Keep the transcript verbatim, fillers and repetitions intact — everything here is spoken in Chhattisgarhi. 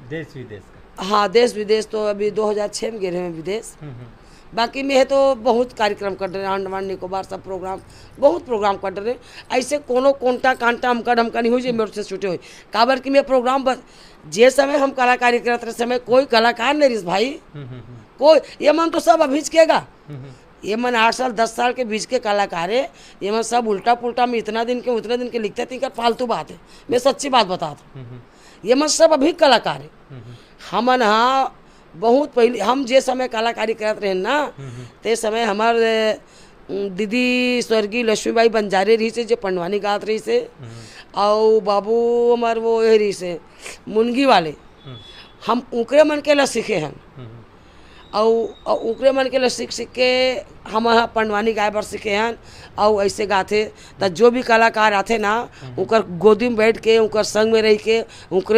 देश विदेश का। हाँ, देश विदेश तो अभी दो हज़ार छः में गए रहे हैं विदेश। हम्म, हम्म। बाकी में है तो बहुत कार्यक्रम कर रहे हैं, अंडमान निकोबार सब प्रोग्राम, बहुत प्रोग्राम कर रहे हैं। ऐसे कोनो कोंटा कांटा हमका ढमका नहीं हुई जो मेरे से छूटे हुई। काबर कि मैं प्रोग्राम बस, जे समय हम कलाकारी करत रहे समय कोई कलाकार नहीं रहिस भाई, हम्म, हम्म, हम्म। कोई। ये मन तो सब अभी केगा, हम्म, हम्म। ये मन आठ साल दस साल के बीच के कलाकार है। ये मन सब उल्टा पुल्टा में इतना दिन के उतना दिन के लिखते थे, कर फालतू बात है, मैं सच्ची बात बता दूँ। हम्म, हम्म। ये मन सब अभी कलाकार है। हम्म, हम्म। हमन हाँ बहुत पहले हम जे समय कलाकारी करत रहे ना, हम्म, हम्म। ते समय हमार ए, दीदी स्वर्गीय लक्ष्मीबाई बंजारे रही से, जे पंडवानी गात रही से, हम्म, और बाबू हमार वो ये रही से मुनगी वाले, हम्म। हम उकरे मन के ला सीखे हन। हम्म, हम्म। और, और उकरे मन के ला सीख सीख के हम ह पंडवानी गाए बर सीखे हन। और ऐसे गाथे त जो भी कलाकार आथे ना, उकर गोदी में बैठ के, उकर संग में रह के, उकरे